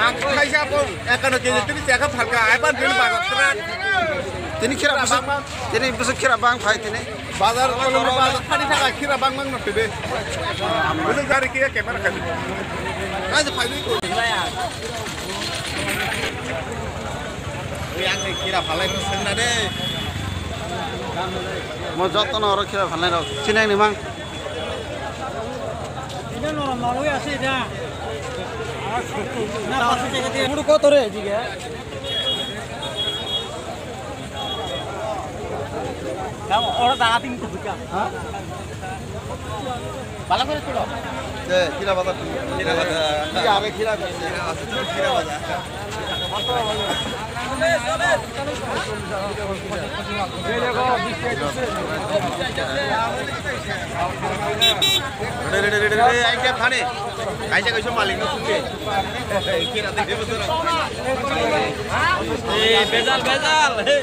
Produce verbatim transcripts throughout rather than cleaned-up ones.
Ang khaisa bo ekano keji tini chekha phalka, aipan tini bazar tra. Tini khira bwswk, tini bwswk khira bang phai tini. Bazar kolom bazar thani thaka khira bang bang no tebe. Bwswk gari kiya camera khani. Kaisa phai ni ko. Ui ang khira phalai no sengna de. Mo joto no oro khira phalai rok. Sineng ni mang. এটা নরম, নরমই আছে এটা। না, পাঁচশো টাকা দিয়ে। মুড়ি কত রে এদিকে? দাম, ওরা দাঁড়া তিন কপি কা। হ্যাঁ? ভালো করে তুলো। এ, কিরা বাজার তুমি? কিরা বাজার। কি আগে কিরা করছে? কিরা বাজার। Re, re, re, re, re, re, ai kya phane? Kaisa kaisa malik no phunge. Kira de bosora. Ei, bejal, bejal. Hey.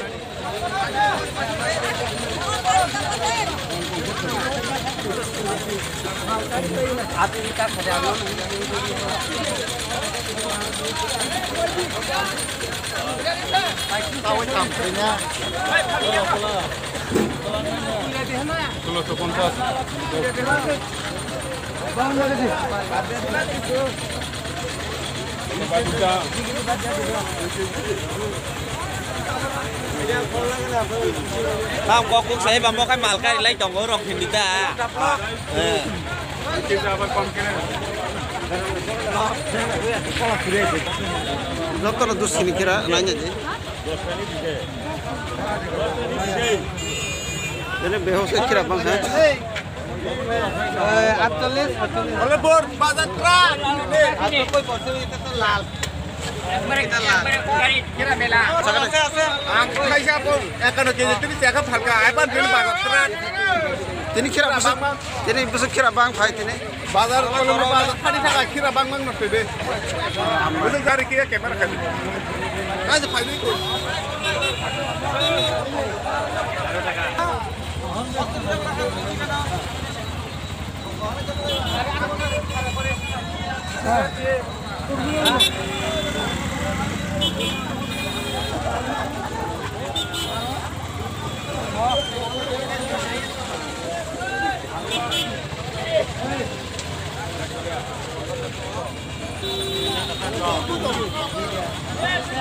Sulosho ponchas. Tam kok kuk sai bambo kai mal kai lai tongo rok hindi ta. Eh. Joto no dusini kira nanya je. Ini behos kira bang ha. আটচল্লিশ, আটচল্লিশ। বলে বোর বাজার ট্রাক। আর তো কই বলছে, এটা তো লাল। একবারে, একবারে গাড়ি ঘেরা মেলা। আছে, আছে। আং খাইছা বং, একান্ন কেজি তুমি দেখা ফালকা, আইবার দিন বাজার truck. Tini khira bwswk, tini bwswk khira bang phai tini. Bazar, bazar, thani thaka khira bang bang no tebe. Bwswk gari kiya camera khani. Kaisa phai ni ko.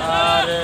Are.